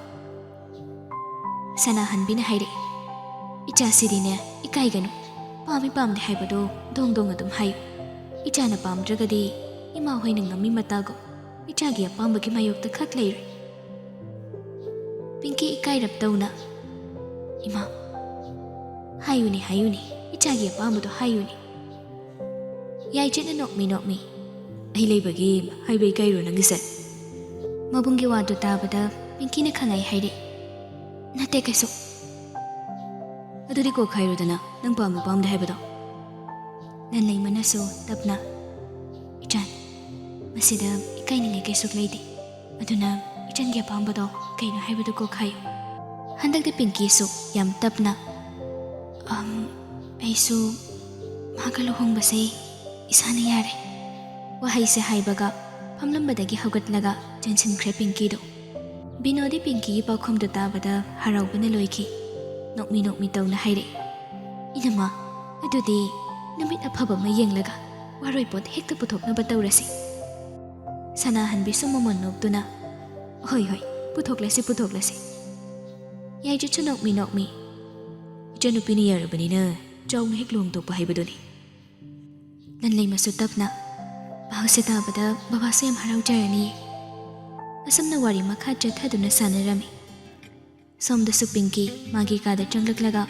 ꯁꯅꯥꯍꯟꯕꯤꯅ ꯍꯥꯏꯔꯛꯏ, "ꯏꯆꯥꯁꯤꯗꯤꯅꯦ, ꯏꯀꯥꯏꯒꯅꯨ꯫ ꯄꯥꯝꯃꯤ ꯄꯥꯝꯗꯦ ꯍꯥꯏꯕꯗꯣ ꯗꯣꯡ ꯗꯣꯡ ꯑꯗꯨꯝ ꯍꯥꯏꯌꯨ꯫ ꯏꯆꯥꯅ ꯄꯥꯝꯗ꯭ꯔꯒꯗꯤ ꯏꯃꯥ ꯍꯣꯏꯅ ꯉꯝꯃꯤ ꯃꯇꯥꯒꯨꯝ ꯏꯆꯥꯒꯤ ꯑꯄꯥꯝꯕꯒꯤ ꯃꯥꯌꯣꯛꯇ ꯈꯛ ꯂꯩꯔꯣꯏ꯫" ꯄꯤꯡꯀꯤ ꯏꯀꯥꯏꯔꯞ ꯇꯧꯅ, "ꯏꯃꯥ, ꯍꯥꯏꯌꯨꯅꯦ, ꯍꯥꯏꯌꯨꯅꯦ, ꯏꯆꯥꯒꯤ ꯑꯄꯥꯝꯕꯗꯣ ꯍꯥꯏꯌꯨꯅꯦ꯫" ꯌꯥꯏꯆꯦꯠꯅ ꯅꯣꯛꯃꯤ ꯅꯣꯛꯃꯤ, "ꯑꯩ ꯂꯩꯕꯒꯤ ꯍꯥꯏꯕ ꯏꯀꯥꯏꯔꯣ ꯅꯪꯒꯤꯁꯦ?" ꯃꯕꯨꯡꯒꯤ ꯋꯥꯗꯨ ꯇꯥꯕꯗ ꯄꯤꯡꯀꯤꯅ ꯈꯪꯉꯩ ꯍꯥꯏꯔꯦ, "ꯅꯠꯇꯦ ꯀꯩꯁꯨ꯫" "ꯑꯗꯨꯗꯤ ꯀꯣꯛ ꯍꯥꯏꯔꯣꯗꯅ, ꯅꯪ ꯄꯥꯝꯕ ꯄꯥꯝꯗꯦ ꯍꯥꯏꯕꯗꯣ꯫" ꯂꯟꯂꯩꯃꯅꯁꯨ ꯇꯞꯅ, "ꯏꯆꯥꯟ, ꯃꯁꯤꯗ ꯏꯀꯥꯏꯅꯤꯡꯉꯥꯏ ꯀꯩꯁꯨ ꯂꯩꯇꯦ꯫ ꯑꯗꯨꯅ ꯏꯆꯟꯒꯤ ꯑꯄꯥꯝꯕꯗꯣ ꯀꯩꯅꯣ ꯍꯥꯏꯕꯗꯨ ꯀꯣꯛ ꯍꯥꯏꯌꯨ꯫" ꯍꯟꯗꯛꯇꯤ ꯄꯤꯡꯀꯤꯁꯨ ꯌꯥꯝ ꯇꯞꯅ, "ꯑꯝ, ꯑꯩꯁꯨ ꯃꯥꯒ ꯂꯨꯍꯣꯡꯕꯁꯦ ꯏꯁꯥꯅ ꯌꯥꯔꯦ꯫" ꯋꯥꯍꯩꯁꯦ ꯍꯥꯏꯕꯒ ꯐꯝꯂꯝꯕꯗꯒꯤ ꯍꯧꯒꯠꯂꯒ ꯆꯦꯟꯁꯤꯟꯈ꯭ꯔꯦ ꯄꯤꯡꯀꯤꯗꯨ꯫ ꯕꯤꯅꯣꯗꯤ ꯄꯤꯡꯀꯤꯒꯤ ꯄꯥꯎꯈꯨꯝꯗꯨ ꯇꯥꯕꯗ ꯍꯔꯥꯎꯕꯅ ꯂꯣꯏꯈꯤ꯫ ꯅꯣꯛꯃꯤ ꯅꯣꯛꯃꯤ ꯇꯧꯅ ꯍꯥꯏꯔꯛꯏ, "ꯏꯅꯝꯃ, ꯑꯗꯨꯗꯤ ꯅꯨꯃꯤꯠ ꯑꯐꯕ ꯑꯃ ꯌꯦꯡꯂꯒ ꯋꯥꯔꯣꯏ ꯄꯣꯠ ꯍꯦꯛꯇ ꯄꯨꯊꯣꯛꯅꯕ ꯇꯧꯔꯁꯤ꯫" ꯁꯅꯥꯍꯟꯕꯤꯁꯨ ꯃꯃꯣꯟ ꯅꯣꯛꯇꯨꯅ, "ꯍꯣꯏ, ꯍꯣꯏ, ꯄꯨꯊꯣꯛꯂꯁꯤ, ꯄꯨꯊꯣꯛꯂꯁꯤ꯫" ꯌꯥꯏꯆꯦꯠꯁꯨ ꯅꯣꯛꯃꯤ ꯅꯣꯛꯃꯤ, "ꯏꯆꯟꯅꯨꯄꯤꯅ ꯌꯥꯔꯕꯅꯤꯅ ꯆꯥꯎꯅ ꯍꯦꯛ ꯂꯨꯍꯣꯡꯊꯣꯛꯄ ꯍꯥꯏꯕꯗꯨꯅꯤ꯫" ꯂꯟꯂꯩꯃꯁꯨ ꯇꯞꯅ, "ꯄꯥꯎꯁꯦ ꯇꯥꯕꯗ ꯕꯕꯥꯁꯨ ꯌꯥꯝ ꯍꯔꯥꯎꯖꯔꯅꯤꯌꯦ꯫" ꯑꯁꯨꯝꯅ ꯋꯥꯔꯤ ꯃꯈꯥ ꯆꯠꯊꯗꯨꯅ ꯁꯥꯟꯅꯔꯝꯃꯤ꯫ ꯁꯣꯝꯗꯁꯨ ꯄꯤꯡꯀꯤ ꯃꯥꯒꯤ ꯀꯥꯗ ꯆꯪꯂꯛꯂꯒ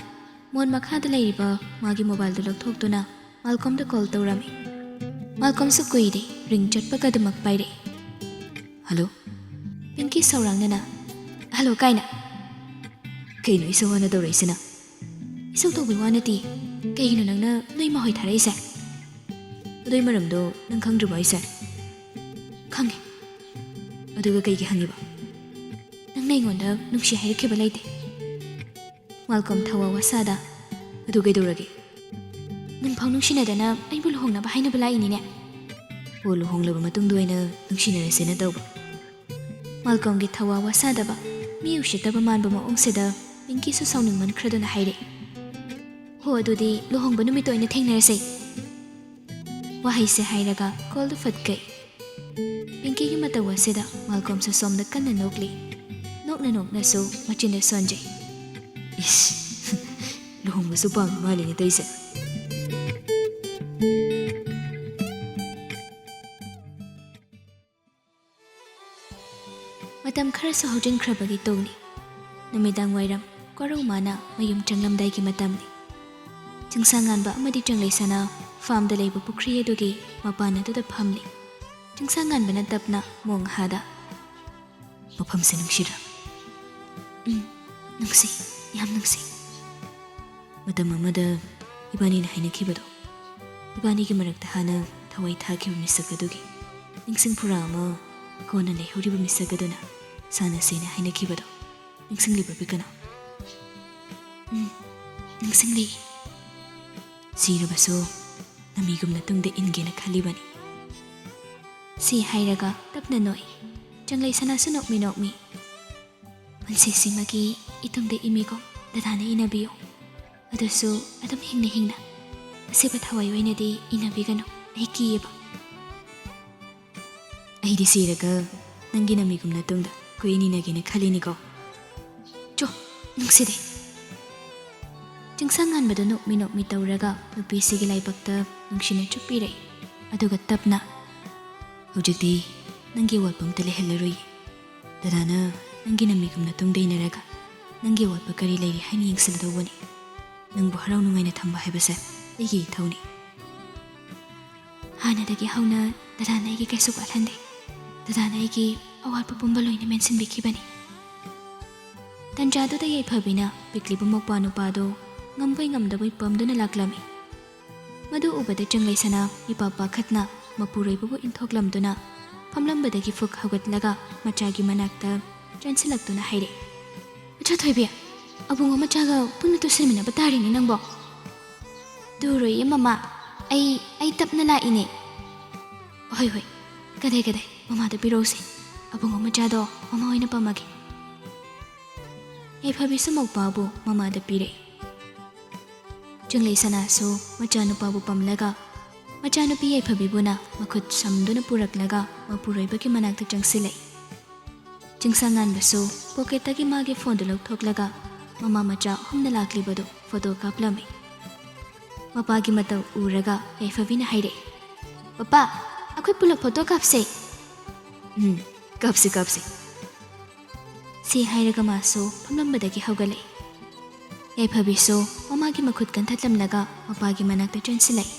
ꯃꯣꯟ ꯃꯈꯥꯗ ꯂꯩꯔꯤꯕ ꯃꯥꯒꯤ ꯃꯣꯕꯥꯏꯜꯗꯨ ꯂꯧꯊꯣꯛꯇꯨꯅ ꯃꯥꯜꯀꯣꯝꯗ ꯀꯣꯜ ꯇꯧꯔꯝꯃꯤ꯫ ꯃꯥꯜꯀꯣꯝꯁꯨ ꯀꯨꯏꯗꯦ, ꯔꯤꯡ ꯆꯠꯄꯒ ꯑꯗꯨꯃꯛ ꯄꯥꯏꯔꯛꯏ꯫ "ꯍꯜꯂꯣ?" ꯄꯤꯡꯀꯤ ꯁꯧꯔꯥꯡꯅꯅ, "ꯍꯜꯂꯣ ꯀꯥꯏꯅ?" "ꯀꯩꯅꯣ ꯏꯁꯧ ꯋꯥꯅ ꯇꯧꯔꯛꯏꯁꯤꯅ?" "ꯏꯁꯧ ꯇꯧꯕꯩ ꯋꯥ ꯅꯠꯇꯦ꯫ ꯀꯩꯒꯤꯅꯣ ꯅꯪꯅ ꯅꯣꯏ ꯃꯥ ꯍꯣꯏ ꯊꯥꯔꯛꯏꯁꯦ?" "ꯑꯗꯨꯏ ꯃꯔꯝꯗꯣ ꯅꯪ ꯈꯪꯗ꯭ꯔꯤꯕꯣ ꯍꯥꯏꯁꯦ?" "ꯈꯪꯉꯦ꯫" "ꯑꯗꯨꯒ ꯀꯩꯒꯤ ꯍꯪꯉꯤꯕ?" "ꯅꯪꯅ ꯑꯩꯉꯣꯟꯗ ꯅꯨꯡꯁꯤ ꯍꯥꯏꯔꯛꯈꯤꯕ ꯂꯩꯇꯦ꯫" ꯃꯥꯜꯀꯣꯝ ꯊꯋꯥ ꯋꯥꯁꯥꯗ, "ꯑꯗꯨ ꯀꯩꯗꯧꯔꯒꯦ?" "ꯅꯪꯐꯥꯎ ꯅꯨꯡꯁꯤꯅꯗꯅ ꯑꯩꯕꯨ ꯂꯨꯍꯣꯡꯅꯕ ꯍꯥꯏꯅꯕ ꯂꯥꯛꯏꯅꯤꯅꯦ꯫" "ꯑꯣ, ꯂꯨꯍꯣꯡꯂꯕ ꯃꯇꯨꯡꯗ ꯑꯣꯏꯅ ꯅꯨꯡꯁꯤꯅꯔꯁꯦꯅ ꯇꯧꯕ꯫" ꯃꯥꯜꯀꯣꯝꯒꯤ ꯊꯋꯥ ꯋꯥꯁꯥꯗꯕ, ꯃꯤ ꯎꯁꯤꯠꯇꯕ ꯃꯥꯟꯕ ꯃꯑꯣꯡꯁꯤꯗ ꯄꯤꯡꯀꯤꯁꯨ ꯁꯥꯎꯅꯤꯡꯃꯟꯈ꯭ꯔꯗꯨꯅ ꯍꯥꯏꯔꯛꯏ, "ꯍꯣ, ꯑꯗꯨꯗꯤ ꯂꯨꯍꯣꯡꯕ ꯅꯨꯃꯤꯠꯇ ꯑꯣꯏꯅ ꯊꯦꯡꯅꯔꯁꯦ꯫" ꯋꯥꯍꯩꯁꯦ ꯍꯥꯏꯔꯒ ꯀꯣꯜꯗꯨ ꯐꯠ ꯀꯛꯏ꯫ ꯄꯤꯡꯀꯤꯒꯤ ꯃꯇꯧ ꯑꯁꯤꯗ ꯃꯥꯜꯀꯣꯝꯁꯨ ꯁꯣꯝꯗ ꯀꯟꯅ ꯅꯣꯛꯂꯤ꯫ ꯅꯣꯛꯅ ꯅꯣꯛꯅꯁꯨ ꯃꯆꯤꯟꯗ ꯁꯣꯟꯖꯩ꯫ ꯏꯁ, ꯂꯨꯍꯣꯡꯕꯁꯨ ꯄꯥꯝꯃꯤ ꯃꯥꯜꯂꯤꯅꯦ ꯇꯧꯏꯁꯦ꯫ ꯃꯇꯝ ꯈꯔꯁꯨ ꯍꯧꯖꯤꯟꯈ꯭ꯔꯕꯒꯤ ꯇꯧꯅꯤ꯫ ꯅꯨꯃꯤꯗꯥꯡ ꯋꯥꯏꯔꯝ ꯀꯣꯔꯧ ꯃꯥꯅ ꯃꯌꯨꯝ ꯆꯪꯂꯝꯗꯥꯏꯒꯤ ꯃꯇꯝꯅꯤ꯫ ꯆꯤꯡꯁꯥꯡꯉꯥꯟꯕ ꯑꯃꯗꯤ ꯆꯪꯂꯩꯁꯅꯥ ꯐꯥꯝꯗ ꯂꯩꯕ ꯄꯨꯈ꯭ꯔꯤ ꯑꯗꯨꯒꯤ ꯃꯄꯥꯟ ꯑꯗꯨꯗ ꯐꯝꯂꯤ꯫ ꯆꯤꯡꯁꯥꯡꯉꯥꯟꯕꯅ ꯇꯞꯅ ꯃꯣꯡꯍꯥꯗ, "ꯃꯐꯝꯁꯦ ꯅꯨꯡꯁꯤꯗ꯭ꯔꯥ?" "ꯎꯝ, ꯅꯨꯡꯁꯤ, ꯌꯥꯝ ꯅꯨꯡꯁꯤ꯫" ꯃꯇꯝ ꯑꯃꯗ ꯏꯕꯥꯅꯤꯅ ꯍꯥꯏꯅꯈꯤꯕꯗꯣ, ꯏꯕꯥꯅꯤꯒꯤ ꯃꯔꯛꯇ ꯍꯥꯟꯅ ꯊꯋꯥꯏ ꯊꯥꯈꯤꯕ ꯃꯤꯁꯛ ꯑꯗꯨꯒꯤ ꯅꯤꯡꯁꯤꯡ ꯐꯨꯔꯥ ꯑꯃ ꯀꯣꯟꯅ ꯂꯩꯍꯧꯔꯤꯕ ꯃꯤꯁꯛ ꯑꯗꯨꯅ ꯁꯥꯟꯅꯁꯦꯅ ꯍꯥꯏꯅꯈꯤꯕꯗꯣ ꯅꯤꯡꯁꯤꯡꯂꯤꯕ ꯄꯤꯀꯅꯣ? ꯎꯝ, ꯅꯤꯡꯁꯤꯡꯂꯤ꯫ ꯁꯤꯔꯕꯁꯨ ꯅꯃꯤꯒꯨꯝꯅ ꯇꯨꯡꯗ ꯏꯟꯒꯦꯅ ꯈꯜꯂꯤꯕꯅꯤ꯫ ꯁꯤ ꯍꯥꯏꯔꯒ ꯇꯞꯅ ꯅꯣꯛꯏ꯫ ꯆꯪꯂꯩ ꯁꯅꯥꯁꯨ ꯅꯣꯛꯃꯤ ꯅꯣꯛꯃꯤ꯫ ꯄꯨꯟꯁꯤꯁꯤꯃꯒꯤ ꯏꯇꯨꯡꯗ ꯏꯃꯤꯒꯨꯝ ꯗꯗꯥꯅ ꯏꯟꯅꯕꯤꯌꯨ꯫ ꯑꯗꯨꯁꯨ ꯑꯗꯨꯝ ꯍꯤꯡꯅ ꯍꯤꯡꯅ꯫ ꯑꯁꯤꯕ ꯊꯋꯥꯏ ꯑꯣꯏꯅꯗꯤ ꯏꯟꯅꯕꯤꯒꯅꯨ꯫ ꯑꯩ ꯀꯤꯌꯦꯕ꯫ ꯑꯩꯗꯤ ꯁꯤꯔꯒ ꯅꯪꯒꯤ ꯅꯃꯤꯒꯨꯝꯅ ꯇꯨꯡꯗ ꯀꯣꯏꯏꯟ ꯏꯟꯅꯒꯦꯅ ꯈꯜꯂꯤꯅꯤꯀꯣ꯫ ꯆꯣ, ꯅꯨꯡꯁꯤꯗꯦ꯫ ꯆꯤꯡꯁꯥꯡ ꯉꯥꯟꯕꯗꯨ ꯅꯣꯛꯃꯤ ꯅꯣꯛꯃꯤ ꯇꯧꯔꯒ ꯅꯨꯄꯤꯁꯤꯒꯤ ꯂꯥꯏꯕꯛꯇ ꯅꯨꯡꯁꯤꯅ ꯆꯨꯞꯄꯤꯔꯛꯏ꯫ ꯑꯗꯨꯒ ꯇꯞꯅ, "ꯍꯧꯖꯤꯛꯇꯤ ꯅꯪꯒꯤ ꯑꯋꯥꯠꯄ ꯑꯝꯇ ꯂꯩꯍꯜꯂꯔꯣꯏꯌꯦ꯫ ꯗꯗꯥꯅ ꯅꯪꯒꯤ ꯅꯃꯤꯒꯨꯝꯅ ꯇꯨꯡꯗ ꯏꯟꯅꯔꯒ ꯅꯪꯒꯤ ꯑꯋꯥꯠꯄ ꯀꯔꯤ ꯂꯩꯔꯤ ꯍꯥꯏꯅ ꯌꯦꯡꯁꯤꯜꯂꯗꯧꯕꯅꯤ꯫ ꯅꯪꯕꯨ ꯍꯔꯥꯎ ꯅꯨꯡꯉꯥꯏꯅ ꯊꯝꯕ ꯍꯥꯏꯕꯁꯦ ꯑꯩꯒꯤ ꯏꯊꯧꯅꯤ꯫" ꯍꯥꯟꯅꯗꯒꯤ ꯍꯧꯅ ꯗꯗꯥꯅ ꯑꯩꯒꯤ ꯀꯩꯁꯨ ꯋꯥꯠꯍꯟꯗꯦ꯫ ꯗꯗꯥꯅ ꯑꯩꯒꯤ ꯑꯋꯥꯠꯄ ꯄꯨꯝꯕ ꯂꯣꯏꯅ ꯃꯦꯟꯁꯤꯟꯕꯤꯈꯤꯕꯅꯤ꯫ ꯇꯟꯖꯥꯗꯨꯗ ꯌꯥꯏꯐꯕꯤꯅ ꯄꯤꯛꯂꯤꯕ ꯃꯧꯄ꯭ꯋꯥ ꯅꯨꯄꯥꯗꯨ ꯉꯝꯕꯣꯏ ꯉꯝꯗꯕꯣꯏ ꯄꯝꯗꯨꯅ ꯂꯥꯛꯂꯝꯃꯤ꯫ ꯃꯗꯨ ꯎꯕꯗ ꯆꯪꯂꯩꯁꯅꯥ ꯃꯤꯄꯥ ꯄꯥꯈꯠꯅ ꯃꯄꯨꯔꯣꯏꯕꯕꯨ ꯏꯟꯊꯣꯛꯂꯝꯗꯨꯅ ꯐꯝꯂꯝꯕꯗꯒꯤ ꯐꯨꯛ ꯍꯧꯒꯠꯂꯒ ꯃꯆꯥꯒꯤ ꯃꯅꯥꯛꯇ ꯆꯦꯟꯁꯤꯜꯂꯛꯇꯨꯅ ꯍꯥꯏꯔꯛꯏ, "ꯃꯆꯥ ꯊꯣꯏꯕꯤ, ꯑꯕꯨꯡꯉꯣ ꯃꯆꯥꯒ ꯄꯨꯟꯅ ꯇꯨꯁꯤꯟꯃꯤꯟꯅꯕ ꯇꯥꯔꯦꯅꯦ ꯅꯪꯕꯣ꯫" "ꯇꯨꯔꯣꯏꯌꯦ ꯃꯃꯥ, ꯑꯩ, ꯑꯩ ꯇꯞꯅ ꯂꯥꯛꯏꯅꯦ꯫" "ꯍꯣꯏ, ꯍꯣꯏ, ꯀꯗꯥꯏ, ꯀꯗꯥꯏ, ꯃꯃꯥꯗ ꯄꯤꯔꯛꯎꯁꯦ꯫ ꯑꯕꯨꯡꯉꯣ ꯃꯆꯥꯗꯣ ꯃꯃꯥ ꯑꯣꯏꯅ ꯄꯝꯃꯒꯦ꯫" ꯌꯥꯏꯐꯕꯤꯁꯨ ꯃꯧꯄꯥꯕꯨ ꯃꯃꯥꯗ ꯄꯤꯔꯛꯏ꯫ ꯆꯤꯡꯂꯩ ꯁꯅꯥꯁꯨ ꯃꯆꯥꯅꯨꯄꯥꯕꯨ ꯄꯝꯂꯒ ꯃꯆꯥꯅꯨꯄꯤ ꯌꯥꯏꯐꯕꯤꯕꯨꯅ ꯃꯈꯨꯠ ꯁꯝꯗꯨꯅ ꯄꯨꯔꯛꯂꯒ ꯃꯄꯨꯔꯣꯏꯕꯒꯤ ꯃꯅꯥꯛꯇ ꯆꯪꯁꯤꯜꯂꯛꯏ꯫ ꯆꯤꯡꯁꯥꯡꯉꯥꯟꯕꯁꯨ ꯄꯣꯀꯦꯠꯇꯒꯤ ꯃꯥꯒꯤ ꯐꯣꯟꯗꯨ ꯂꯧꯊꯣꯛꯂꯒ ꯃꯃꯥ ꯃꯆꯥ ꯑꯍꯨꯝꯅ ꯂꯥꯛꯂꯤꯕꯗꯨ ꯐꯣꯇꯣ ꯀꯥꯞꯂꯝꯃꯤ꯫ ꯃꯄꯥꯒꯤ ꯃꯇꯧ ꯎꯔꯒ ꯌꯥꯏꯐꯕꯤꯅ ꯍꯥꯏꯔꯛꯏ, "ꯄꯄꯥ, ꯑꯩꯈꯣꯏ ꯄꯨꯂꯞ ꯐꯣꯇꯣ ꯀꯥꯞꯁꯦ!" "ꯎꯝ, ꯀꯥꯞꯁꯤ, ꯀꯥꯞꯁꯤ!" ꯁꯤ ꯍꯥꯏꯔꯒ ꯃꯥꯁꯨ ꯐꯝꯂꯝꯕꯗꯒꯤ ꯍꯧꯒꯠꯂꯛꯏ꯫ ꯌꯥꯏꯐꯕꯤꯁꯨ ꯃꯃꯥꯒꯤ ꯃꯈꯨꯠ ꯀꯟꯊꯠꯂꯝꯂꯒ ꯃꯄꯥꯒꯤ ꯃꯅꯥꯛꯇ ꯆꯦꯟꯁꯤꯜꯂꯛꯏ꯫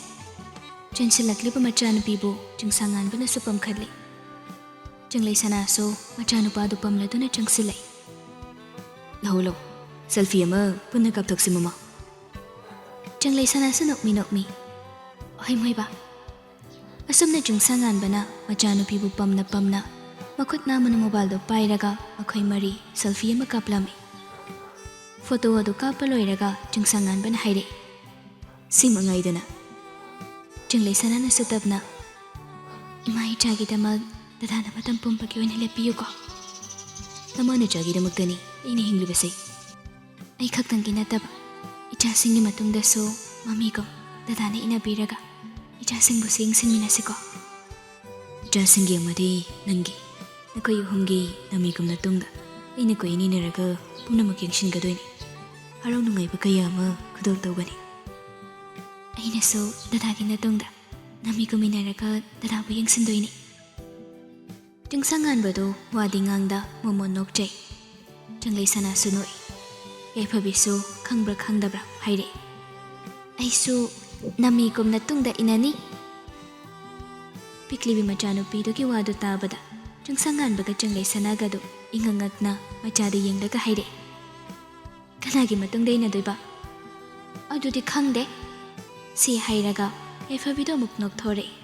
ꯆꯦꯟꯁꯤꯜꯂꯛꯂꯤꯕ ꯃꯆꯥꯅꯨꯄꯤꯕꯨ ꯆꯤꯡꯁꯥꯡꯉꯥꯟꯕꯅꯁꯨ ꯄꯝꯈꯠꯂꯤ꯫ ꯆꯤꯡꯂꯩ ꯁꯅꯥꯁꯨ ꯃꯆꯥꯅꯨꯄꯥꯗꯨ ꯄꯝꯂꯗꯨꯅ ꯆꯪꯁꯤꯜꯂꯛꯏ꯫ "ꯂꯧ, ꯂꯧ, ꯁꯦꯜꯐꯤ ꯑꯃ ꯄꯨꯟꯅ ꯀꯥꯞꯊꯣꯛꯁꯤ ꯃꯃꯥ!" ꯆꯤꯡꯂꯩ ꯁꯅꯥꯁꯨ ꯅꯣꯛꯃꯤ ꯅꯣꯛꯃꯤ, "ꯍꯣꯏ ꯃꯣꯏꯕꯥ!" ꯑꯁꯨꯝꯅ ꯆꯤꯡꯁꯥꯡꯉꯥꯟꯕꯅ ꯃꯆꯥꯅꯨꯄꯤꯕꯨ ꯄꯝꯅ ꯄꯝꯅ ꯃꯈꯨꯠ ꯅꯥꯝꯃꯅ ꯃꯣꯕꯥꯏꯜꯗꯨ ꯄꯥꯏꯔꯒ ꯃꯈꯣꯏ ꯃꯔꯤ ꯁꯦꯜꯐꯤ ꯑꯃ ꯀꯥꯞꯂꯝꯃꯤ꯫ ꯐꯣꯇꯣ ꯑꯗꯨ ꯀꯥꯞꯄ ꯂꯣꯏꯔꯒ ꯆꯤꯡꯁꯥꯡꯉꯥꯟꯕꯅ ꯍꯥꯏꯔꯛꯏ, "ꯁꯤ ꯃꯉꯥꯏꯗꯅ!" ꯆꯤꯡꯂꯩ ꯁꯅꯥꯅꯁꯨ ꯇꯞꯅ, "ꯏꯃꯥ ꯏꯆꯥꯒꯤꯗꯃꯛ ꯗꯗꯥꯅ ꯃꯇꯝ ꯄꯨꯝꯕꯒꯤ ꯑꯣꯏꯅ ꯂꯦꯞꯄꯤꯌꯨꯀꯣ꯫ ꯅꯃꯥ ꯅꯆꯥꯒꯤꯗꯃꯛꯇꯅꯤ ꯑꯩꯅ ꯍꯤꯡꯂꯤꯕꯁꯦ꯫ ꯑꯩ ꯈꯛꯇꯪꯒꯤ ꯅꯠꯇꯕ, ꯏꯆꯥꯁꯤꯡꯒꯤ ꯃꯇꯨꯡꯗꯁꯨ ꯃꯃꯤꯒꯨꯝ ꯗꯗꯥꯅ ꯏꯟꯅꯕꯤꯔꯒ ꯏꯆꯥꯁꯤꯡꯕꯨꯁꯨ ꯌꯦꯡꯁꯤꯟꯃꯤꯟꯅꯁꯤꯀꯣ꯫ ꯏꯆꯥꯁꯤꯡꯒꯤ ꯑꯃꯗꯤ ꯅꯪꯒꯤ, ꯅꯈꯣꯏ ꯑꯍꯨꯝꯒꯤ ꯅꯃꯤꯒꯨꯝꯅ ꯇꯨꯡꯗ ꯑꯩꯅ ꯀꯣꯏꯅ ꯏꯟꯅꯔꯒ ꯄꯨꯝꯅꯃꯛ ꯌꯦꯡꯁꯤꯟꯒꯗꯣꯏꯅꯤ꯫ ꯍꯔꯥꯎ ꯅꯨꯡꯉꯥꯏꯕ ꯀꯌꯥ ꯑꯃ ꯈꯨꯗꯣꯜ ꯇꯧꯒꯅꯤ꯫ ꯑꯩꯅꯁꯨ ꯗꯗꯥꯒꯤ ꯅꯇꯨꯡꯗ ꯅꯃꯤꯒꯨꯝ ꯏꯟꯅꯔꯒ ꯗꯗꯥꯕꯨ ꯌꯦꯡꯁꯤꯟꯗꯣꯏꯅꯤ꯫" ꯆꯤꯡꯁꯥꯡꯉꯥꯟꯕꯗꯨ ꯋꯥꯗꯤ ꯉꯥꯡꯗ ꯃꯣꯃꯣꯟ ꯅꯣꯛꯆꯩ꯫ ꯆꯤꯡꯂꯩ ꯁꯅꯥꯁꯨ ꯅꯣꯛꯏ꯫ ꯌꯥꯏꯐꯕꯤꯁꯨ ꯈꯪꯕ꯭ꯔꯥ ꯈꯪꯗꯕ꯭ꯔꯥ ꯍꯥꯏꯔꯛꯏ, "ꯑꯩꯁꯨ ꯅꯃꯤꯒꯨꯝꯅ ꯇꯨꯡꯗ ꯏꯟꯅꯅꯤ꯫" ꯄꯤꯛꯂꯤꯕꯤ ꯃꯆꯥꯅꯨꯄꯤꯗꯨꯒꯤ ꯋꯥꯗꯨ ꯇꯥꯕꯗ ꯆꯤꯡꯁꯥꯡꯉꯥꯟꯕꯒ ꯆꯤꯡꯂꯩ ꯁꯅꯥꯒꯗꯨ ꯏꯉꯛ ꯉꯛꯅ ꯃꯆꯥꯗ ꯌꯦꯡꯂꯒ ꯍꯥꯏꯔꯛꯏ, "ꯀꯅꯥꯒꯤ ꯃꯇꯨꯡꯗ ꯏꯟꯅꯗꯣꯏꯕ?" "ꯑꯗꯨꯗꯤ ꯈꯪꯗꯦ꯫" ꯁꯤ ꯍꯥꯏꯔꯒ ꯌꯥꯏꯐꯕꯤꯗꯣ ꯑꯃꯨꯛ ꯅꯣꯛꯊꯣꯔꯛꯏ꯫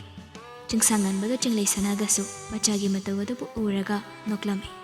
ꯆꯤꯡꯁꯥꯡꯉꯥꯟꯕꯒ ꯆꯤꯡꯂꯩ ꯁꯅꯥꯒꯁꯨ ꯃꯆꯥꯒꯤ ꯃꯇꯧ ꯑꯗꯨꯕꯨ ꯎꯔꯒ ꯅꯣꯛꯂꯝꯃꯤ꯫